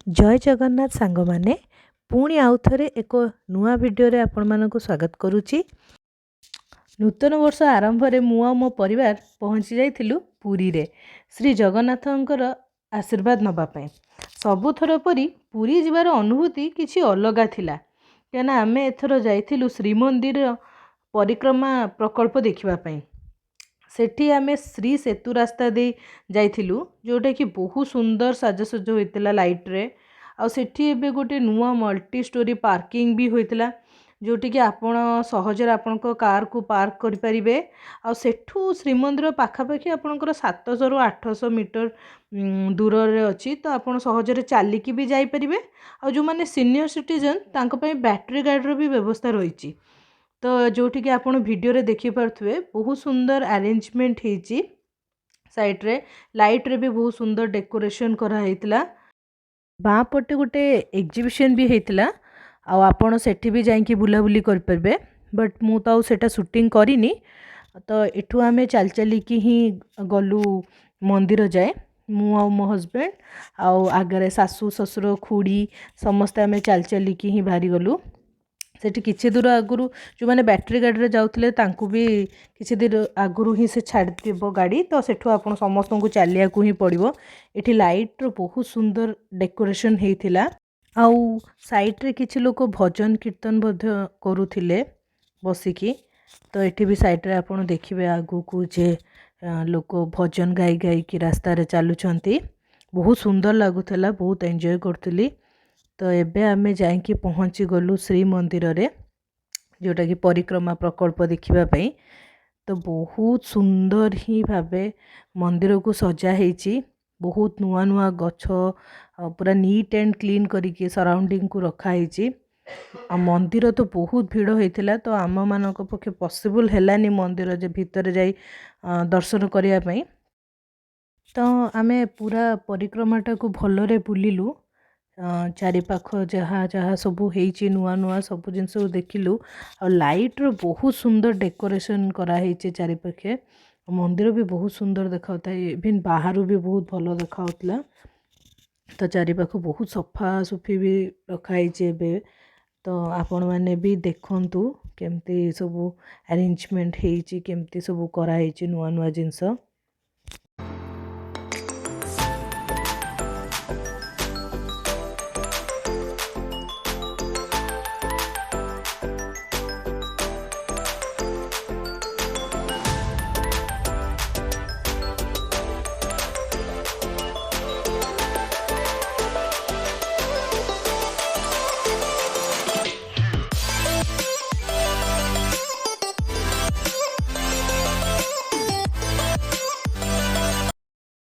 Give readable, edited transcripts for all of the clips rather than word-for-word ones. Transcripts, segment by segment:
ଜୟ ଜଗନ୍ନାଥ ସାଙ୍ଗମାନେ, ପୁଣି ଆଉ ଥରେ ଏକ ନୂଆ ଭିଡ଼ିଓରେ ଆପଣମାନଙ୍କୁ ସ୍ୱାଗତ କରୁଛି। ନୂତନ ବର୍ଷ ଆରମ୍ଭରେ ମୁଁ ଆଉ ମୋ ପରିବାର ପହଞ୍ଚି ଯାଇଥିଲୁ ପୁରୀରେ ଶ୍ରୀ ଜଗନ୍ନାଥଙ୍କର ଆଶୀର୍ବାଦ ନେବା ପାଇଁ। ସବୁଥର ପରି ପୁରୀ ଯିବାର ଅନୁଭୂତି କିଛି ଅଲଗା ଥିଲା, କାହିଁକିନା ଆମେ ଏଥର ଯାଇଥିଲୁ ଶ୍ରୀମନ୍ଦିର ପରିକ୍ରମା ପ୍ରକଳ୍ପ ଦେଖିବା ପାଇଁ। ସେଠି ଆମେ ଶ୍ରୀ ସେତୁ ରାସ୍ତା ଦେଇ ଯାଇଥିଲୁ, ଯେଉଁଟାକି ବହୁତ ସୁନ୍ଦର ସାଜସଜ୍ଜ ହୋଇଥିଲା ଲାଇଟ୍ରେ। ଆଉ ସେଠି ଏବେ ଗୋଟେ ନୂଆ ମଲ୍ଟି ଷ୍ଟୋରି ପାର୍କିଂ ବି ହୋଇଥିଲା, ଯେଉଁଠିକି ଆପଣ ସହଜରେ ଆପଣଙ୍କ କାର୍କୁ ପାର୍କ କରିପାରିବେ। ଆଉ ସେଠୁ ଶ୍ରୀମନ୍ଦିର ପାଖାପାଖି ଆପଣଙ୍କର 700ରୁ 800 ମିଟର ଦୂରରେ ଅଛି, ତ ଆପଣ ସହଜରେ ଚାଲିକି ବି ଯାଇପାରିବେ। ଆଉ ଯେଉଁମାନେ ସିନିୟର ସିଟିଜେନ୍, ତାଙ୍କ ପାଇଁ ବ୍ୟାଟେରୀ ଗାଡ଼ିର ବି ବ୍ୟବସ୍ଥା ରହିଛି। ତ ଯେଉଁଠିକି ଆପଣ ଭିଡ଼ିଓରେ ଦେଖିପାରୁଥିବେ, ବହୁତ ସୁନ୍ଦର ଆରେଞ୍ଜମେଣ୍ଟ ହେଇଛି, ସାଇଡ଼୍ରେ ଲାଇଟ୍ରେ ବି ବହୁତ ସୁନ୍ଦର ଡେକୋରେସନ୍ କରାହେଇଥିଲା। ବାଁ ପଟେ ଗୋଟେ ଏକ୍ଜିବିସନ୍ ବି ହେଇଥିଲା ଆଉ ଆପଣ ସେଠି ବି ଯାଇକି ବୁଲାବୁଲି କରିପାରିବେ, ବଟ୍ ମୁଁ ତ ଆଉ ସେଇଟା ସୁଟିଂ କରିନି। ତ ଏଠୁ ଆମେ ଚାଲି ଚାଲିକି ହିଁ ଗଲୁ ମନ୍ଦିର ଯାଏ, ମୁଁ ଆଉ ମୋ ହଜବେଣ୍ଡ, ଆଉ ଆଗରେ ଶାଶୁ, ଶ୍ୱଶୁର, ଖୁଡ଼ି ସମସ୍ତେ ଆମେ ଚାଲି ଚାଲିକି ହିଁ ବାହାରିଗଲୁ। ସେଠି କିଛି ଦୂର ଆଗରୁ ଯେଉଁମାନେ ବ୍ୟାଟେରୀ ଗାଡ଼ିରେ ଯାଉଥିଲେ, ତାଙ୍କୁ ବି କିଛି ଦୂର ଆଗରୁ ହିଁ ସେ ଛାଡ଼ିଦେବ ଗାଡ଼ି, ତ ସେଠୁ ଆପଣ ସମସ୍ତଙ୍କୁ ଚାଲିବାକୁ ହିଁ ପଡ଼ିବ। ଏଠି ଲାଇଟ୍ର ବହୁତ ସୁନ୍ଦର ଡେକୋରେସନ୍ ହେଇଥିଲା ଆଉ ସାଇଡ଼୍ରେ କିଛି ଲୋକ ଭଜନ କୀର୍ତ୍ତନ ମଧ୍ୟ କରୁଥିଲେ ବସିକି। ତ ଏଠି ବି ସାଇଡ଼୍ରେ ଆପଣ ଦେଖିବେ ଆଗକୁ ଯେ ଲୋକ ଭଜନ ଗାଇ ଗାଇକି ରାସ୍ତାରେ ଚାଲୁଛନ୍ତି। ବହୁତ ସୁନ୍ଦର ଲାଗୁଥିଲା, ବହୁତ ଏନ୍ଜୟ କରୁଥିଲି। ତ ଏବେ ଆମେ ଯାଇକି ପହଞ୍ଚିଗଲୁ ଶ୍ରୀମନ୍ଦିରରେ, ଯେଉଁଟାକି ପରିକ୍ରମା ପ୍ରକଳ୍ପ ଦେଖିବା ପାଇଁ। ତ ବହୁତ ସୁନ୍ଦର ହିଁ ଭାବେ ମନ୍ଦିରକୁ ସଜା ହେଇଛି। ବହୁତ ନୂଆ ନୂଆ ଗଛ, ପୁରା ନିଟ୍ ଆଣ୍ଡ କ୍ଲିନ୍ କରିକି ସରାଉଣ୍ଡିଙ୍ଗକୁ ରଖାହେଇଛି। ଆଉ ମନ୍ଦିର ତ ବହୁତ ଭିଡ଼ ହେଇଥିଲା, ତ ଆମମାନଙ୍କ ପକ୍ଷେ ପସିବୁଲ୍ ହେଲାନି ମନ୍ଦିର ଯେ ଭିତରେ ଯାଇ ଦର୍ଶନ କରିବା ପାଇଁ। ତ ଆମେ ପୁରା ପରିକ୍ରମାଟାକୁ ଭଲରେ ବୁଲିଲୁ। ଚାରିପାଖ ଯାହା ଯାହା ସବୁ ହେଇଛି ନୂଆ ନୂଆ, ସବୁ ଜିନିଷକୁ ଦେଖିଲୁ। ଆଉ ଲାଇଟ୍ର ବହୁତ ସୁନ୍ଦର ଡେକୋରେସନ୍ କରାହେଇଛି ଚାରିପାଖେ। ମନ୍ଦିର ବି ବହୁତ ସୁନ୍ଦର ଦେଖାଉଥାଏ, ଇଭିନ୍ ବାହାରୁ ବି ବହୁତ ଭଲ ଦେଖାଉଥିଲା। ତ ଚାରିପାଖ ବହୁତ ସଫାସୁଫି ବି ରଖାହେଇଛି ଏବେ। ତ ଆପଣମାନେ ବି ଦେଖନ୍ତୁ କେମିତି ସବୁ ଆରେଞ୍ଜମେଣ୍ଟ ହେଇଛି, କେମିତି ସବୁ କରାହେଇଛି ନୂଆ ନୂଆ ଜିନିଷ।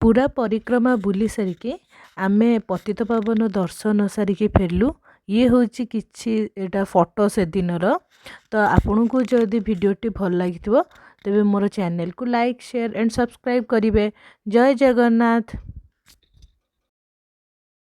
ପୁରା ପରିକ୍ରମା ବୁଲି ସାରିକି ଆମେ ପତିତପାବନ ଦର୍ଶନ ସାରିକି ଫେରିଲୁ। ଇଏ ହେଉଛି କିଛି ଏଇଟା ଫଟୋ ସେଦିନର। ତ ଆପଣଙ୍କୁ ଯଦି ଭିଡ଼ିଓଟି ଭଲ ଲାଗିଥିବ, ତେବେ ମୋର ଚ୍ୟାନେଲକୁ ଲାଇକ୍, ସେୟାର ଆଣ୍ଡ ସବସ୍କ୍ରାଇବ୍ କରିବେ। ଜୟ ଜଗନ୍ନାଥ।